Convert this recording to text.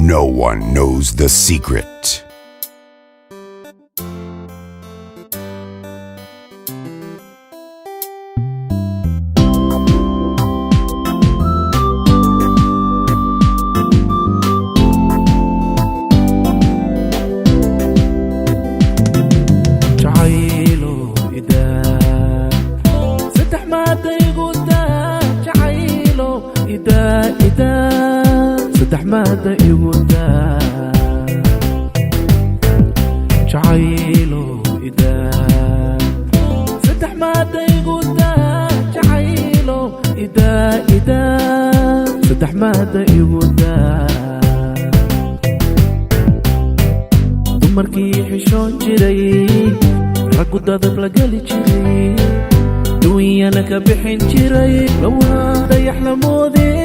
No one knows the secret. Jacaylo idaa, saddex maada igu daa. Jacaylo idaa, idaa, saddex maada igu daa. Jacaylo idaa, saddex maada igu daa. Jacaylo idaa, idaa, saddex maada igu daa. Dumarkii xishoon jiray, raggu dadab la geli jiray, duunyana ka bixin jiray, lawaa dayax la moodee.